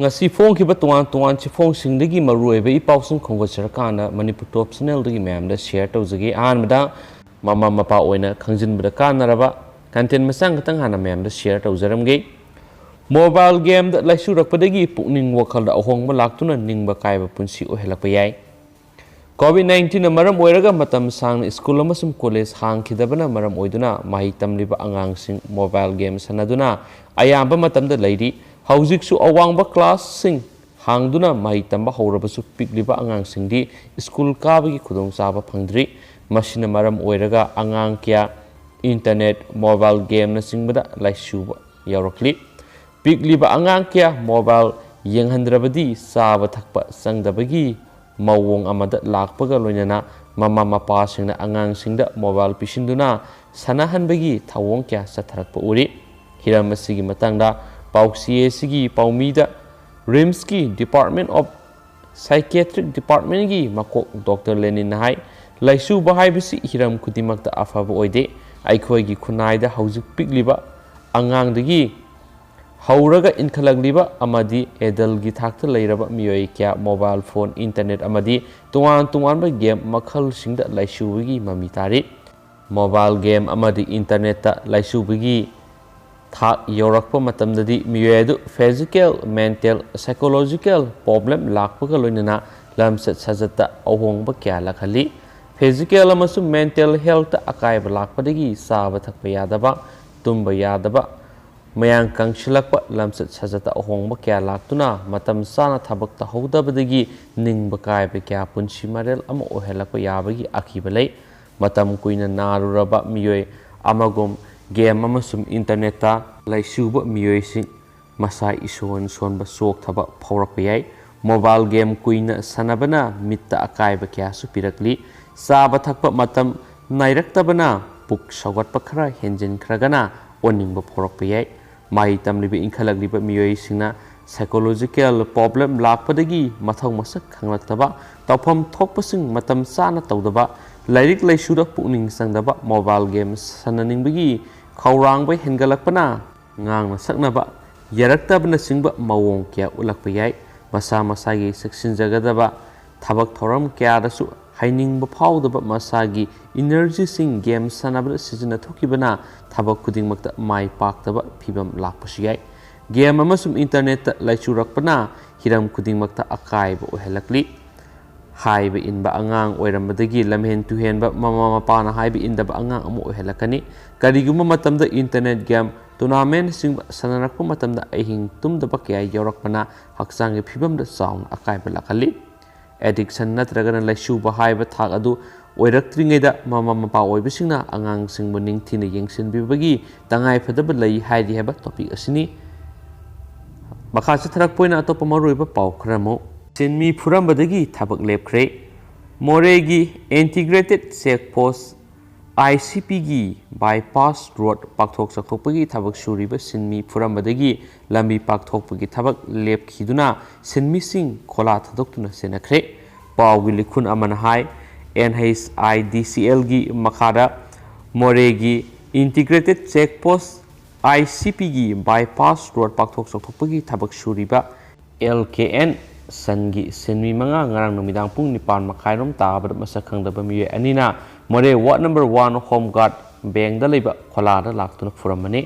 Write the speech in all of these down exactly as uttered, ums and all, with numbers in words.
ꯉꯁꯤ ꯐꯣꯡꯈꯤꯕ ꯇꯣꯉꯥꯟ ꯇꯣꯉꯥꯟ ꯆꯦꯐꯣꯡꯁꯤꯡꯗꯒꯤ ꯃꯔꯨꯑꯣꯏꯕ ꯏ ꯄꯥꯎꯁꯤꯡ ꯈꯣꯝꯒꯠꯆꯔꯀꯥꯟꯗ ꯃꯅꯤꯄꯨꯔ ꯇꯣꯞ ꯆꯦꯅꯦꯜꯗꯒꯤ ꯃꯌꯥꯝꯗ ꯁꯤꯌꯔ ꯇꯧꯖꯒꯦ꯫ ꯑꯍꯥꯟꯕꯗ ꯃꯃꯥ ꯃꯄꯥ ꯑꯣꯏꯅ ꯈꯪꯖꯤꯟꯕꯗ ꯀꯥꯟꯅꯔꯕ ꯀꯟꯇꯦꯟ ꯃꯆꯥ ꯈꯛꯇꯪ ꯍꯥꯟꯅ ꯃꯌꯥꯝꯗ ꯁꯤꯌꯔ ꯇꯧꯖꯔꯝꯒꯦ꯫ ꯃꯣꯕꯥꯏꯜ ꯒꯦꯝꯗ ꯂꯥꯏꯆꯨꯔꯛꯄꯗꯒꯤ ꯄꯨꯛꯅꯤꯡ ꯋꯥꯈꯜꯗ ꯑꯍꯣꯡꯕ ꯂꯥꯛꯇꯨꯅ ꯅꯤꯡꯕ ꯀꯥꯏꯕ ꯄꯨꯟꯁꯤ ꯑꯣꯏꯍꯜꯂꯛꯄ ꯌꯥꯏ꯫ ꯀꯣꯚꯤꯗ ꯅꯥꯏꯟꯇꯤꯟꯅ ꯃꯔꯝ ꯑꯣꯏꯔꯒ ꯃꯇꯝ ꯁꯥꯡꯅ ꯁ꯭ꯀꯨꯜ ꯑꯃꯁꯨꯡ ꯀꯣꯂꯦꯖ ꯍꯥꯡꯈꯤꯗꯕꯅ ꯃꯔꯝ ꯑꯣꯏꯗꯨꯅ ꯃꯍꯩ ꯇꯝꯂꯤꯕ ꯑꯉꯥꯡꯁꯤꯡ ꯃꯣꯕꯥꯏꯜ ꯒꯦꯝ ꯁꯥꯟꯅꯗꯨꯅ ꯑꯌꯥꯝꯕ ꯃꯇꯝꯗ ꯂꯩꯔꯤ꯫ ꯍꯧꯖꯤꯛꯁꯨ ꯑꯋꯥꯡꯕ ꯀ꯭ꯂꯥꯁꯁꯤꯡ ꯍꯥꯡꯗꯨꯅ ꯃꯍꯩ ꯇꯝꯕ ꯍꯧꯔꯕꯁꯨ ꯄꯤꯛꯂꯤꯕ ꯑꯉꯥꯡꯁꯤꯡꯗꯤ ꯁ꯭ꯀꯨꯜ ꯀꯥꯕꯒꯤ ꯈꯨꯗꯣꯡꯆꯥꯕ ꯐꯪꯗ꯭ꯔꯤ꯫ ꯃꯁꯤꯅ ꯃꯔꯝ ꯑꯣꯏꯔꯒ ꯑꯉꯥꯡ ꯀꯌꯥ ꯏꯟꯇꯔꯅꯦꯠ, ꯃꯣꯕꯥꯏꯜ ꯒꯦꯝꯅꯆꯤꯡꯕꯗ ꯂꯥꯏꯆꯨꯕ ꯌꯥꯎꯔꯛꯂꯤ꯫ ꯄꯤꯛꯂꯤꯕ ꯑꯉꯥꯡ ꯀꯌꯥ ꯃꯣꯕꯥꯏꯜ ꯌꯦꯡꯍꯟꯗ꯭ꯔꯕꯗꯤ ꯆꯥꯕ ꯊꯛꯄ ꯆꯪꯗꯕꯒꯤ ꯃꯑꯣꯡ ꯑꯃꯗ ꯂꯥꯛꯄꯒ ꯂꯣꯏꯅꯅ ꯃꯃꯥ ꯃꯄꯥꯁꯤꯡꯅ ꯑꯉꯥꯡꯁꯤꯡꯗ ꯃꯣꯕꯥꯏꯜ ꯄꯤꯁꯤꯟꯗꯨꯅ ꯁꯥꯟꯅꯍꯟꯕꯒꯤ ꯊꯧꯑꯣꯡ ꯀꯌꯥ ꯆꯠꯊꯔꯛꯄ ꯎꯔꯤ꯫ ꯍꯤꯔꯝ ꯑꯁꯤꯒꯤ ꯃꯇꯥꯡꯗ ꯄꯥꯎꯆꯦ ꯑꯁꯤꯒꯤ ꯄꯥꯎꯃꯤꯗ ꯔꯤꯝꯁꯀꯤ Department of Psychiatric Departmentꯀꯤ ꯃꯀꯣꯛ ꯗꯣꯛꯇꯔ ꯂꯦꯅꯤꯟꯅ ꯍꯥꯏ, ꯂꯥꯏꯆꯨꯕ ꯍꯥꯏꯕꯁꯤ ꯍꯤꯔꯝ ꯈꯨꯗꯤꯡꯃꯛꯇ ꯑꯐꯕ ꯑꯣꯏꯗꯦ꯫ ꯑꯩꯈꯣꯏꯒꯤ ꯈꯨꯟꯅꯥꯏꯗ ꯍꯧꯖꯤꯛ ꯄꯤꯛꯂꯤꯕ ꯑꯉꯥꯡꯗꯒꯤ ꯍꯧꯔꯒ ꯏꯟꯈꯠꯂꯛꯂꯤꯕ ꯑꯃꯗꯤ ꯑꯦꯗꯜꯒꯤ ꯊꯥꯛꯇ ꯂꯩꯔꯕ ꯃꯤꯑꯣꯏ ꯀꯌꯥ ꯃꯣꯕꯥꯏꯜ ꯐꯣꯟ, ꯏꯟꯇꯔꯅꯦꯠ ꯑꯃꯗꯤ ꯇꯣꯉꯥꯟ ꯇꯣꯉꯥꯟꯕ ꯒꯦꯝ ꯃꯈꯜꯁꯤꯡꯗ ꯂꯥꯏꯆꯨꯕꯒꯤ ꯃꯃꯤ ꯇꯥꯔꯤ꯫ ꯃꯣꯕꯥꯏꯜ ꯒꯦꯝ ꯑꯃꯗꯤ ꯏꯟꯇꯔꯅꯦꯠꯇ ꯂꯥꯏꯆꯨꯕꯒꯤ ꯊꯥꯛ ꯌꯧꯔꯛꯄ ꯃꯇꯝꯗꯗꯤ ꯃꯤꯑꯣꯏ ꯑꯗꯨ ꯐꯤꯖꯤꯀꯦꯜ, ꯃꯦꯟꯇꯦꯜ, ꯁꯥꯏꯀꯣꯂꯣꯖꯤꯀꯦꯜ ꯄ꯭ꯔꯣꯕ꯭ꯂꯦꯝ ꯂꯥꯛꯄꯒ ꯂꯣꯏꯅꯅ ꯂꯝꯆꯠ ꯁꯥꯖꯠꯇ ꯑꯍꯣꯡꯕ ꯀꯌꯥ ꯂꯥꯛꯍꯜꯂꯤ꯫ ꯐꯤꯖꯤꯀꯦꯜ ꯑꯃꯁꯨꯡ ꯃꯦꯟꯇꯦꯜ ꯍꯦꯜꯊꯇ ꯑꯀꯥꯏꯕ ꯂꯥꯛꯄꯗꯒꯤ ꯆꯥꯕ ꯊꯛꯄ ꯌꯥꯗꯕ, ꯇꯨꯝꯕ ꯌꯥꯗꯕ, ꯃꯌꯥꯡ ꯀꯪꯁꯤꯜꯂꯛꯄ, ꯂꯝꯆꯠ ꯁꯥꯖꯠꯇ ꯑꯍꯣꯡꯕ ꯀꯌꯥ ꯂꯥꯛꯇꯨꯅ ꯃꯇꯝ ꯆꯥꯅ ꯊꯕꯛ ꯇꯧꯍꯧꯗꯕꯗꯒꯤ ꯅꯤꯡꯕ ꯀꯥꯏꯕ ꯀꯌꯥ ꯄꯨꯟꯁꯤ ꯃꯔꯦꯜ ꯑꯃ ꯑꯣꯏꯍꯜꯂꯛꯄ ꯌꯥꯕꯒꯤ ꯑꯀꯤꯕ ꯂꯩ꯫ ꯃꯇꯝ ꯀꯨꯏꯅ ꯅꯥꯔꯨꯔꯕ ꯃꯤꯑꯣꯏ ꯑꯃꯒꯨꯝ ꯒꯦꯝ ꯑꯃꯁꯨꯡ ꯏꯟꯇꯔꯅꯦꯠꯇ ꯂꯥꯏꯆꯨꯕ ꯃꯤꯑꯣꯏꯁꯤꯡ ꯃꯁꯥ ꯏꯁꯣꯟ ꯁꯣꯟꯕ, ꯆꯣꯛꯊꯕ ꯐꯥꯎꯔꯛꯄ ꯌꯥꯏ꯫ ꯃꯣꯕꯥꯏꯜ ꯒꯦꯝ ꯀꯨꯏꯅ ꯁꯥꯟꯅꯕꯅ ꯃꯤꯠꯇ ꯑꯀꯥꯏꯕ ꯀꯌꯥꯁꯨ ꯄꯤꯔꯛꯂꯤ꯫ ꯆꯥꯕ ꯊꯛꯄ ꯃꯇꯝ ꯅꯥꯏꯔꯛꯇꯕꯅ ꯄꯨꯛ ꯁꯧꯒꯠꯄ ꯈꯔ ꯍꯦꯟꯖꯤꯟꯈ꯭ꯔꯒꯅ ꯑꯣꯅꯤꯡꯕ ꯐꯥꯎꯔꯛꯄ ꯌꯥꯏ꯫ ꯃꯍꯩ ꯇꯝꯂꯤꯕ ꯏꯟꯈꯠꯂꯛꯂꯤꯕ ꯃꯤꯑꯣꯏꯁꯤꯡꯅ ꯁꯥꯏꯀꯣꯂꯣꯖꯤꯀꯦꯜ ꯄ꯭ꯔꯣꯕ꯭ꯂꯦꯝ ꯂꯥꯛꯄꯗꯒꯤ ꯃꯊꯧ ꯃꯁꯛ ꯈꯪꯂꯛꯇꯕ, ꯇꯧꯐꯝ ꯊꯣꯛꯄꯁꯤꯡ ꯃꯇꯝ ꯆꯥꯅ ꯇꯧꯗꯕ, ꯂꯥꯏꯔꯤꯛ ꯂꯥꯏꯁꯨꯗ ꯄꯨꯛꯅꯤꯡ ꯆꯪꯗꯕ, ꯃꯣꯕꯥꯏꯜ ꯒꯦꯝ ꯁꯥꯟꯅꯅꯤꯡꯕꯒꯤ ꯈꯧꯔꯥꯡꯕ ꯍꯦꯟꯒꯠꯂꯛꯄꯅ ꯉꯥꯡꯅ ꯁꯛꯅꯕ ꯌꯥꯔꯛꯇꯕꯅꯆꯤꯡꯕ ꯃꯑꯣꯡ ꯀꯌꯥ ꯎꯠꯂꯛꯄ ꯌꯥꯏ꯫ ꯃꯁꯥ ꯃꯁꯥꯒꯤ ꯆꯦꯛꯁꯤꯟꯖꯒꯗꯕ ꯊꯕꯛ ꯊꯧꯔꯝ ꯀꯌꯥꯗꯁꯨ ꯍꯩꯅꯤꯡꯕ ꯐꯥꯎꯗꯕ ꯃꯁꯥꯒꯤ ꯏꯅꯔꯖꯤꯁꯤꯡ ꯒꯦꯝ ꯁꯥꯟꯅꯕꯗ ꯁꯤꯖꯤꯟꯅꯊꯣꯛꯈꯤꯕꯅ ꯊꯕꯛ ꯈꯨꯗꯤꯡꯃꯛꯇ ꯃꯥꯏ ꯄꯥꯛꯇꯕ ꯐꯤꯕꯝ ꯂꯥꯛꯄꯁꯨ ꯌꯥꯏ꯫ ꯒꯦꯝ ꯑꯃꯁꯨꯡ ꯏꯟꯇꯔꯅꯦꯠꯇ ꯂꯥꯏꯆꯨꯔꯛꯄꯅ ꯍꯤꯔꯝ ꯈꯨꯗꯤꯡꯃꯛꯇ ꯑꯀꯥꯏꯕ ꯑꯣꯏꯍꯜꯂꯛꯂꯤ꯫ ꯍꯥꯏꯕ ꯏꯟꯕ ꯑꯉꯥꯡ ꯑꯣꯏꯔꯝꯕꯗꯒꯤ ꯂꯝꯍꯦꯟ ꯇꯨꯍꯦꯟꯕ, ꯃꯃꯥ ꯃꯄꯥꯅ ꯍꯥꯏꯕ ꯏꯟꯗꯕ ꯑꯉꯥꯡ ꯑꯃ ꯑꯣꯏꯍꯜꯂꯛꯀꯅꯤ꯫ ꯀꯔꯤꯒꯨꯝꯕ ꯃꯇꯝꯗ ꯏꯟꯇꯔꯅꯦꯠ ꯒꯦꯝ ꯇꯣꯔꯅꯥꯃꯦꯟꯠꯁꯤꯡ ꯁꯥꯟꯅꯔꯛꯄ ꯃꯇꯝꯗ ꯑꯍꯤꯡ ꯇꯨꯝꯗꯕ ꯀꯌꯥ ꯌꯥꯎꯔꯛꯄꯅ ꯍꯛꯆꯥꯡꯒꯤ ꯐꯤꯕꯝꯗ ꯆꯥꯎꯅ ꯑꯀꯥꯏꯕ ꯂꯥꯛꯍꯜꯂꯤ꯫ ꯑꯦꯗꯤꯛꯁꯟ ꯅꯠꯇ꯭ꯔꯒꯅ ꯂꯩꯁꯨꯕ ꯍꯥꯏꯕ ꯊꯥꯛ ꯑꯗꯨ ꯑꯣꯏꯔꯛꯇ꯭ꯔꯤꯉꯩꯗ ꯃꯃꯥ ꯃꯄꯥ ꯑꯣꯏꯕꯁꯤꯡꯅ ꯑꯉꯥꯡꯁꯤꯡꯕꯨ ꯅꯤꯡꯊꯤꯅ ꯌꯦꯡꯁꯤꯟꯕꯤꯕꯒꯤ ꯇꯉꯥꯏꯐꯗꯕ ꯂꯩ ꯍꯥꯏꯔꯤ ꯍꯥꯏꯕ ꯇꯣꯄꯤꯛ ꯑꯁꯤꯅꯤ꯫ ꯃꯈꯥ ꯆꯠꯊꯔꯛꯄ ꯑꯣꯏꯅ ꯑꯇꯣꯞꯄ ꯃꯔꯨꯑꯣꯏꯕ ꯄꯥꯎ ꯈꯔ ꯑꯃꯨꯛ꯫ ꯁꯤꯟꯃꯤ ꯐꯨꯔꯝꯕꯗꯒꯤ ꯊꯕꯛ ꯂꯦꯞꯈ꯭ꯔꯦ꯫ ꯃꯣꯔꯦꯒꯤ integrated check post, I C ꯄꯤꯒꯤ ꯕꯥꯏꯄꯥꯁ ꯔꯣꯗ ꯄꯥꯛꯊꯣꯛ ꯆꯥꯎꯊꯣꯛꯄꯒꯤ ꯊꯕꯛ ꯁꯨꯔꯤꯕ ꯁꯤꯟꯃꯤ ꯐꯨꯔꯝꯕꯗꯒꯤ ꯂꯝꯕꯤ ꯄꯥꯛꯊꯣꯛꯄꯒꯤ ꯊꯕꯛ ꯂꯦꯞꯈꯤꯗꯨꯅ ꯁꯤꯟꯃꯤꯁꯤꯡ ꯈꯣꯂꯥ ꯊꯥꯗꯣꯛꯇꯨꯅ ꯆꯦꯟꯅꯈ꯭ꯔꯦ꯫ ꯄꯥꯎꯒꯤ ꯂꯤꯈꯨꯟ ꯑꯃꯅ ꯍꯥꯏ, ꯑꯦꯟ ꯑꯩꯆ ꯑꯥꯏ ꯗꯤ ꯁꯤ ꯑꯦꯜꯒꯤ ꯃꯈꯥꯗ ꯃꯣꯔꯦꯒꯤ integrated check post, I C ꯄꯤꯒꯤ ꯕꯥꯏꯄꯥꯁ ꯔꯣꯗ ꯄꯥꯛꯊꯣꯛ ꯆꯥꯎꯊꯣꯛꯄꯒꯤ ꯊꯕꯛ ꯁꯨꯔꯤꯕ ꯑꯦꯜ ꯀꯦ ꯑꯦꯟ ꯁꯟꯒꯤ ꯁꯤꯟꯃꯤ ꯃꯉꯥ ꯉꯔꯥꯡ ꯅꯨꯃꯤꯗꯥꯡ ꯄꯨꯡ ꯅꯤꯄꯥꯟ ꯃꯈꯥꯏꯔꯣꯝ ꯇꯥꯕꯗ ꯃꯁꯛ ꯈꯪꯗꯕ ꯃꯤꯑꯣꯏ ꯑꯅꯤꯅ ꯃꯣꯔꯦ ꯋꯥꯔꯗ ꯅꯝꯕꯔ ꯋꯥꯟ ꯍꯣꯝ ꯒꯥꯔꯗ ꯕꯦꯡꯗ ꯂꯩꯕ ꯈꯣꯂꯥꯗ ꯂꯥꯛꯇꯨꯅ ꯐꯨꯔꯝꯕꯅꯤ꯫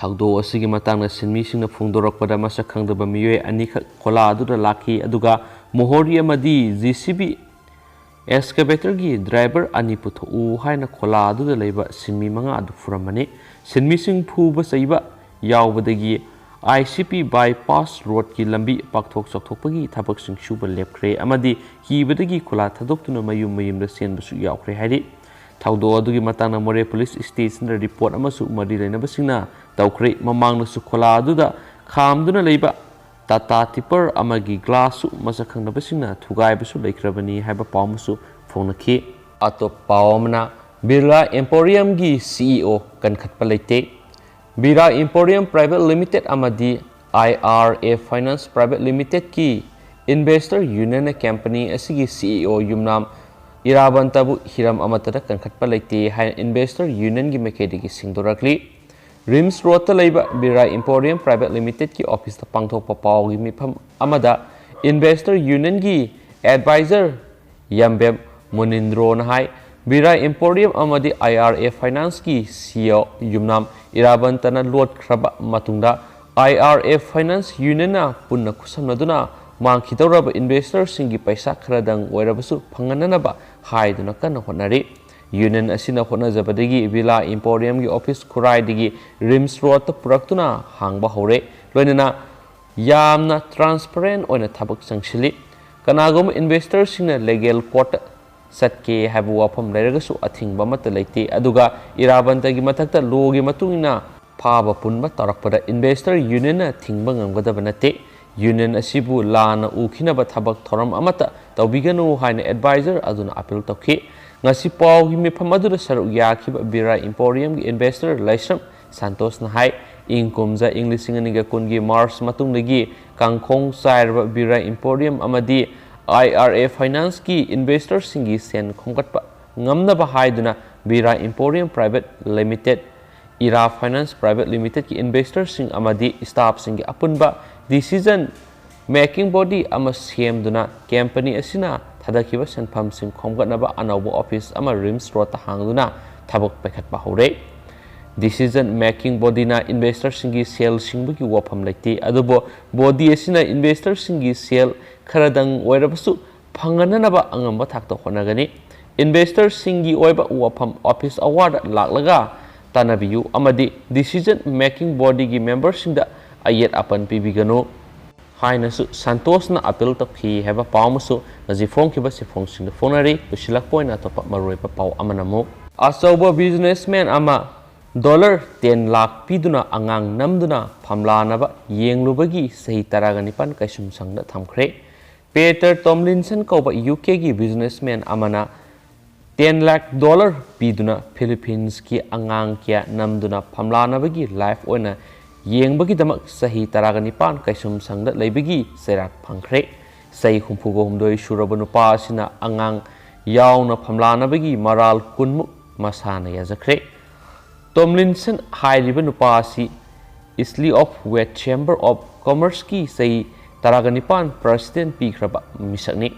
ꯊꯧꯗꯣꯛ ꯑꯁꯤꯒꯤ ꯃꯇꯥꯡꯗ ꯁꯤꯟꯃꯤꯁꯤꯡꯅ ꯐꯣꯡꯗꯣꯔꯛꯄꯗ ꯃꯁꯛ ꯈꯪꯗꯕ ꯃꯤꯑꯣꯏ ꯑꯅꯤꯈꯛ ꯈꯣꯂꯥ ꯑꯗꯨꯗ ꯂꯥꯛꯈꯤ, ꯑꯗꯨꯒ ꯃꯣꯍꯣꯔꯤ ꯑꯃꯗꯤ ꯖꯦ ꯁꯤ ꯕꯤ ꯑꯦꯛꯁꯀꯦꯚꯦꯇꯔꯒꯤ ꯗ꯭ꯔꯥꯏꯚꯔ ꯑꯅꯤ ꯄꯨꯊꯣꯛꯎ ꯍꯥꯏꯅ ꯈꯣꯂꯥ ꯑꯗꯨꯗ ꯂꯩꯕ ꯁꯤꯟꯃꯤ ꯃꯉꯥ ꯑꯗꯨ ꯐꯨꯔꯝꯕꯅꯤ꯫ ꯁꯤꯟꯃꯤꯁꯤꯡ ꯐꯨꯕ ꯆꯩꯕ ꯌꯥꯎꯕꯗꯒꯤ ꯑꯥꯏ ꯁꯤ ꯄꯤ ꯕꯥꯏꯄꯥꯁ ꯔꯣꯗꯀꯤ ꯂꯝꯕꯤ ꯄꯥꯛꯊꯣꯛ ꯆꯥꯎꯊꯣꯛꯄꯒꯤ ꯊꯕꯛꯁꯤꯡ ꯁꯨꯕ ꯂꯦꯞꯈ꯭ꯔꯦ ꯑꯃꯗꯤ ꯀꯤꯕꯗꯒꯤ ꯈꯣꯂꯥ ꯊꯥꯗꯣꯛꯇꯨꯅ ꯃꯌꯨꯝ ꯃꯌꯨꯝꯗ ꯆꯦꯟꯕꯁꯨ ꯌꯥꯎꯈ꯭ꯔꯦ ꯍꯥꯏꯔꯤ꯫ ꯊꯧꯗꯣꯛ ꯑꯗꯨꯒꯤ ꯃꯇꯥꯡꯗ ꯃꯣꯔꯦ ꯄꯨꯂꯤꯁ ꯁ꯭ꯇꯦꯁꯟꯗ ꯔꯤꯄꯣꯔꯠ ꯑꯃꯁꯨ ꯃꯔꯤ ꯂꯩꯅꯕꯁꯤꯡꯅ ꯇꯧꯈ꯭ꯔꯦ꯫ ꯃꯃꯥꯡꯗꯁꯨ ꯈꯣꯂꯥ ꯑꯗꯨꯗ ꯈꯥꯝꯗꯨꯅ ꯂꯩꯕ ꯇꯥꯇꯥ ꯇꯤꯄꯔ ꯑꯃꯒꯤ ꯒ꯭ꯂꯥꯁꯁꯨ ꯃꯁꯛ ꯈꯪꯗꯕꯁꯤꯡꯅ ꯊꯨꯒꯥꯏꯕꯁꯨ ꯂꯩꯈ꯭ꯔꯕꯅꯤ ꯍꯥꯏꯕ ꯄꯥꯎ ꯑꯃꯁꯨ ꯐꯣꯡꯅꯈꯤ꯫ ꯑꯇꯣꯞꯄ ꯄꯥꯎ ꯑꯃꯅ, ꯕꯤꯔꯂꯥ ꯑꯦꯝꯄꯣꯔꯤꯌꯝꯒꯤ ꯁꯤ ꯏ ꯑꯣ ꯀꯟꯈꯠꯄ ꯂꯩꯇꯦ꯫ ꯕꯤꯔꯂꯥ ꯑꯦꯝꯄꯣꯔꯤꯌꯝ ꯄ꯭ꯔꯥꯏꯚꯦꯠ ꯂꯤꯃꯤꯇꯦꯗ ꯑꯃꯗꯤ I R A finance private ꯂꯤꯃꯤꯇꯦꯗꯀꯤ ꯏꯟꯚꯦꯁꯇꯔ ꯌꯨꯅꯤꯌꯟꯅ ꯀꯝꯄꯅꯤ ꯑꯁꯤꯒꯤ ꯁꯤ ꯏ ꯑꯣ ꯌꯨꯝꯅꯥꯝ ꯏꯔꯥꯕꯟꯇꯕꯨ ꯍꯤꯔꯝ ꯑꯃꯠꯇꯗ ꯀꯟꯈꯠꯄ ꯂꯩꯇꯦ ꯍꯥꯏꯅ ꯏꯟꯚꯦꯁꯇꯔ ꯌꯨꯅꯤꯌꯟꯒꯤ ꯃꯥꯏꯀꯩꯗꯒꯤ ꯁꯦꯡꯗꯣꯔꯛꯂꯤ꯫ ꯔꯤꯝꯁ ꯔꯣꯗꯇ ꯂꯩꯕ ꯕꯤꯔꯥ ꯏꯝꯄꯣꯔꯤꯌꯝ ꯄ꯭ꯔꯥꯏꯚꯦꯠ ꯂꯤꯃꯤꯇꯦꯗꯀꯤ ꯑꯣꯐꯤꯁꯇ ꯄꯥꯡꯊꯣꯛꯄ ꯄꯥꯎꯒꯤ ꯃꯤꯐꯝ ꯑꯃꯗ ꯏꯟꯚꯦꯁꯇꯔ ꯌꯨꯅꯤꯌꯟꯒꯤ ꯑꯦꯗꯚꯥꯏꯖꯔ ꯌꯥꯝꯕꯦꯝ ꯃꯨꯅꯤꯟꯗ꯭ꯔꯣꯅ ꯍꯥꯏ, ꯕꯤꯔꯥ ꯏꯝꯄꯣꯔꯤꯌꯝ ꯑꯃꯗꯤ ꯑꯥꯏ ꯑꯥꯔ ꯑꯦ ꯐꯥꯏꯅꯥꯟꯁꯀꯤ ꯁꯤ ꯏ ꯑꯣ ꯌꯨꯝꯅꯥꯝ ꯏꯔꯥꯕꯟꯇꯅ ꯂꯣꯠꯈ꯭ꯔꯕ ꯃꯇꯨꯡꯗ, ꯑꯥꯏ ꯑꯥꯔ ꯑꯦ ꯐꯥꯏꯅꯥꯟꯁ ꯌꯨꯅꯤꯌꯟꯅ ꯄꯨꯟꯅ ꯈꯨꯠꯁꯝꯅꯗꯨꯅ ꯃꯥꯡꯈꯤꯗꯧꯔꯕ ꯏꯟꯚꯦꯁꯇꯔꯁꯤꯡꯒꯤ ꯄꯩꯁꯥ ꯈꯔꯗꯪ ꯑꯣꯏꯔꯕꯁꯨ ꯐꯪꯍꯟꯅꯅꯕ ꯍꯥꯏꯗꯨꯅ ꯀꯟꯅ ꯍꯣꯠꯅꯔꯤ꯫ ꯌꯨꯅꯤꯌꯟ ꯑꯁꯤꯅ ꯍꯣꯠꯅꯖꯕꯗꯒꯤ ꯕꯤꯔꯥ ꯏꯝꯄꯣꯔꯤꯌꯝꯒꯤ ꯑꯣꯐꯤꯁ ꯈꯨꯔꯥꯏꯗꯒꯤ ꯔꯤꯝꯁ ꯔꯣꯗꯇ ꯄꯨꯔꯛꯇꯨꯅ ꯍꯥꯡꯕ ꯍꯧꯔꯦ, ꯂꯣꯏꯅꯅ ꯌꯥꯝꯅ ꯇ꯭ꯔꯥꯟꯁꯄꯔꯦꯟ ꯑꯣꯏꯅ ꯊꯕꯛ ꯆꯪꯁꯤꯜꯂꯤ꯫ ꯀꯅꯥꯒꯨꯝꯕ ꯏꯟꯚꯦꯁꯇꯔꯁꯤꯡꯅ ꯂꯤꯒꯦꯜ ꯀꯣꯔꯠꯇ ꯆꯠꯀꯦ ꯍꯥꯏꯕ ꯋꯥꯐꯝ ꯂꯩꯔꯒꯁꯨ ꯑꯊꯤꯡꯕ ꯑꯃꯠꯇ ꯂꯩꯇꯦ꯫ ꯑꯗꯨꯒ ꯏꯔꯥꯕꯟꯇꯒꯤ ꯃꯊꯛꯇ ꯂꯣꯒꯤ ꯃꯇꯨꯡ ꯏꯟꯅ ꯐꯥꯕ ꯄꯨꯟꯕ ꯇꯧꯔꯛꯄꯗ ꯏꯟꯚꯦꯁꯇꯔ ꯌꯨꯅꯤꯌꯟꯅ ꯊꯤꯡꯕ ꯉꯝꯒꯗꯕ ꯅꯠꯇꯦ꯫ ꯌꯨꯅꯤꯌꯟ ꯑꯁꯤꯕꯨ ꯂꯥꯟꯅ ꯎꯈꯤꯅꯕ ꯊꯕꯛ ꯊꯧꯔꯝ ꯑꯃꯠꯇ ꯇꯧꯕꯤꯒꯅꯨ ꯍꯥꯏꯅ ꯑꯦꯗꯚꯥꯏꯖꯔ ꯑꯗꯨꯅ ꯑꯄꯤꯜ ꯇꯧꯈꯤ꯫ ꯉꯁꯤ ꯄꯥꯎꯒꯤ ꯃꯤꯐꯝ ꯑꯗꯨꯗ ꯁꯔꯨꯛ ꯌꯥꯈꯤꯕ ꯕꯤꯔꯥ ꯏꯝꯄꯣꯔꯤꯌꯝꯒꯤ ꯏꯟꯚꯦꯁꯇꯔ ꯂꯥꯏꯁ꯭ꯔꯝ ꯁꯥꯟꯇꯣꯁꯅ ꯍꯥꯏ, ꯏꯪ ꯀꯨꯝꯖꯥ ꯏꯪ ꯂꯤꯁꯤꯡ ꯑꯅꯤꯒ ꯀꯨꯟꯒꯤ ꯃꯥꯔꯆ ꯃꯇꯨꯡꯗꯒꯤ ꯀꯥꯡꯈꯣꯡ ꯆꯥꯏꯔꯕ ꯕꯤꯔꯥ ꯏꯝꯄꯣꯔꯤꯌꯝ ꯑꯃꯗꯤ ꯑꯥꯏ ꯑꯥꯔ ꯑꯦ ꯐꯥꯏꯅꯥꯟꯁꯀꯤ ꯏꯟꯚꯦꯁꯇꯔꯁꯤꯡꯒꯤ ꯁꯦꯟ ꯈꯣꯝꯒꯠꯄ ꯉꯝꯅꯕ ꯍꯥꯏꯗꯨꯅ Bira emporium private limited, Ira finance private ꯂꯤꯃꯤꯇꯦꯗꯀꯤ ꯏꯟꯚꯦꯁꯇꯔꯁꯤꯡ ꯑꯃꯗꯤ ꯁ꯭ꯇꯥꯐꯁꯤꯡꯒꯤ ꯑꯄꯨꯟꯕ ꯗꯤꯁꯤꯖꯟ ꯃꯦꯀꯤꯡ ꯕꯣꯗꯤ ꯑꯃ ꯁꯦꯝꯗꯨꯅ ꯀꯝꯄꯅꯤ ꯑꯁꯤꯅ ꯊꯥꯗꯈꯤꯕ ꯁꯦꯟꯐꯝꯁꯤꯡ ꯈꯣꯝꯒꯠꯅꯕ ꯑꯅꯧꯕ ꯑꯣꯐꯤꯁ ꯑꯃ ꯔꯤꯝꯁ ꯔꯣꯗꯇ ꯍꯥꯡꯗꯨꯅ ꯊꯕꯛ ꯄꯥꯏꯈꯠꯄ ꯍꯧꯔꯦ꯫ ꯗꯤꯁꯤꯖꯟ ꯃꯦꯀꯤꯡ ꯕꯣꯗꯤꯅ ꯏꯟꯚꯦꯁꯇꯔꯁꯤꯡꯒꯤ ꯁꯦꯜ ꯁꯤꯡꯕꯒꯤ ꯋꯥꯐꯝ ꯂꯩꯇꯦ, ꯑꯗꯨꯕꯨ ꯕꯣꯗꯤ ꯑꯁꯤꯅ ꯏꯟꯚꯦꯁꯇꯔꯁꯤꯡꯒꯤ ꯁꯦꯜ ꯈꯔꯗꯪ ꯑꯣꯏꯔꯕꯁꯨ ꯐꯪꯍꯟꯅꯅꯕ ꯑꯉꯝꯕ ꯊꯥꯛꯇ ꯍꯣꯠꯅꯒꯅꯤ꯫ ꯏꯟꯚꯦꯁꯇꯔꯁꯤꯡꯒꯤ ꯑꯣꯏꯕ ꯋꯥꯐꯝ ꯑꯣꯐꯤꯁ ꯑꯋꯥꯔꯗ ꯂꯥꯛꯂꯒ ꯇꯥꯟꯅꯕꯤꯌꯨ ꯑꯃꯗꯤ ꯗꯤꯁꯤꯖꯟ ꯃꯦꯀꯤꯡ ꯕꯣꯗꯤꯒꯤ ꯃꯦꯝꯕꯔꯁꯤꯡꯗ ꯑꯌꯦꯠ ꯑꯄꯟ ꯄꯤꯕꯤꯒꯅꯨ ꯍꯥꯏꯅꯁꯨ ꯁꯟꯇꯣꯁꯅ ꯑꯄꯤꯜ ꯇꯧꯈꯤ ꯍꯥꯏꯕ ꯄꯥꯎ ꯑꯃꯁꯨ ꯉꯁꯤ ꯐꯣꯡꯈꯤꯕ ꯆꯦꯐꯣꯡꯁꯤꯡꯗ ꯐꯣꯡꯅꯔꯤ꯫ ꯂꯣꯏꯁꯤꯜꯂꯛꯄ ꯑꯣꯏꯅ ꯑꯇꯣꯞꯄ ꯃꯔꯨꯑꯣꯏꯕ ꯄꯥꯎ ꯑꯃꯅ ꯑꯃꯨꯛ, ꯑꯆꯧꯕ ꯕꯤꯖꯤꯅꯦꯁꯃꯦꯟ ꯑꯃ ꯗꯣꯂꯔ ꯇꯦꯟ ꯂꯥꯈ ꯄꯤꯗꯨꯅ ꯑꯉꯥꯡ ꯅꯝꯗꯨꯅ ꯐꯝꯂꯥꯅꯕ ꯌꯦꯡꯂꯨꯕꯒꯤ ꯆꯍꯤ ꯇꯔꯥꯒ ꯅꯤꯄꯥꯟ ꯀꯩꯁꯨꯝꯁꯪꯗ ꯊꯝꯈ꯭ꯔꯦ꯫ ꯄꯦꯇꯔ ꯇꯣꯝꯂꯤꯟꯁꯟ ꯀꯧꯕ ꯌꯨ ꯀꯦꯒꯤ ꯕꯤꯖꯤꯅꯦꯁꯃꯦꯟ ꯑꯃꯅ ꯇꯦꯟ ꯂꯥꯈ ꯗꯣꯂꯔ ꯄꯤꯗꯨꯅ ꯐꯤꯂꯤꯄꯤꯟꯁꯀꯤ ꯑꯉꯥꯡ ꯀꯌꯥ ꯅꯝꯗꯨꯅ ꯐꯝꯂꯥꯅꯕꯒꯤ ꯂꯥꯏꯐ ꯑꯣꯏꯅ ꯌꯦꯡꯕꯒꯤꯗꯃꯛ ꯆꯍꯤ ꯇꯔꯥꯒ ꯅꯤꯄꯥꯟ ꯀꯩꯁꯨꯝꯁꯪꯗ ꯂꯩꯕꯒꯤ ꯆꯩꯔꯥꯛ ꯐꯪꯈ꯭ꯔꯦ꯫ ꯆꯍꯤ ꯍꯨꯝꯐꯨꯒ ꯍꯨꯝꯗꯣꯏ ꯁꯨꯔꯕ ꯅꯨꯄꯥ ꯑꯁꯤꯅ ꯑꯉꯥꯡ ꯌꯥꯎꯅ ꯐꯝꯂꯥꯅꯕꯒꯤ ꯃꯔꯥꯜ ꯀꯨꯟꯃꯨꯛ ꯃꯁꯥꯅ ꯌꯥꯖꯈ꯭ꯔꯦ꯫ ꯇꯣꯝꯂꯤꯟꯁꯟ ꯍꯥꯏꯔꯤꯕ ꯅꯨꯄꯥ ꯑꯁꯤ Isle of Wight Chamber of Commerceꯀꯤ ꯆꯍꯤ ꯇꯔꯥꯒ ꯅꯤꯄꯥꯟ president ꯄꯤꯈ꯭ꯔꯕ ꯃꯤꯁꯛꯅꯤ꯫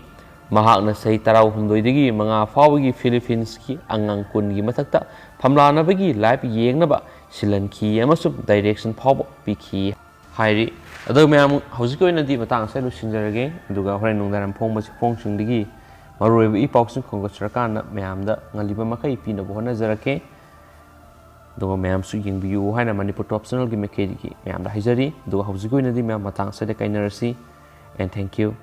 ꯃꯍꯥꯛꯅ ꯆꯍꯤ ꯇꯔꯥꯍꯨꯝꯗꯣꯏꯗꯒꯤ ꯃꯉꯥ ꯐꯥꯎꯕꯒꯤ Philippines ꯀꯤ ꯑꯉꯥꯡ ꯀꯨꯟꯒꯤ ꯃꯊꯛꯇ ꯐꯝꯂꯥꯅꯕꯒꯤ live ꯌꯦꯡꯅꯕ ꯁꯤꯜꯍꯟꯈꯤ ꯑꯃꯁꯨꯡ direction ꯐꯥꯎꯕ ꯄꯤꯈꯤ ꯍꯥꯏꯔꯤ꯫ ꯑꯗꯣ ꯃꯌꯥꯝ, ꯍꯧꯖꯤꯛꯀꯤ ꯑꯣꯏꯅꯗꯤ ꯃꯇꯥꯡ ꯑꯁꯤꯗ ꯂꯣꯏꯁꯤꯟꯖꯔꯒꯦ, ꯑꯗꯨꯒ ꯍꯣꯔꯦꯟ ꯅꯨꯡꯗꯥꯡꯋꯥꯏꯔꯝ ꯐꯣꯡꯕꯁꯤ ꯐꯣꯡꯁꯤꯡꯗꯒꯤ ꯃꯔꯨꯑꯣꯏꯕ ꯏ ꯄꯥꯎꯁꯤꯡ ꯈꯣꯝꯒꯠꯆꯔꯀꯥꯟꯗ ꯃꯌꯥꯝꯗ ꯉꯜꯂꯤꯕ ꯃꯈꯩ ꯄꯤꯅꯕ ꯍꯣꯠꯅꯖꯔꯛꯀꯦ꯫ ꯑꯗꯨꯒ ꯃꯌꯥꯝꯁꯨ ꯌꯦꯡꯕꯤꯌꯨ ꯍꯥꯏꯅ Manipur Top Channelꯒꯤ ꯃꯥꯏꯀꯩꯗꯒꯤ ꯃꯌꯥꯝꯗ ꯍꯥꯏꯖꯔꯤ꯫ ꯑꯗꯨꯒ ꯍꯧꯖꯤꯛꯀꯤ ꯑꯣꯏꯅꯗꯤ ꯃꯌꯥꯝ ꯃꯇꯥꯡ ꯑꯁꯤꯗ ꯀꯥꯏꯅꯔꯁꯤ, and thank you꯫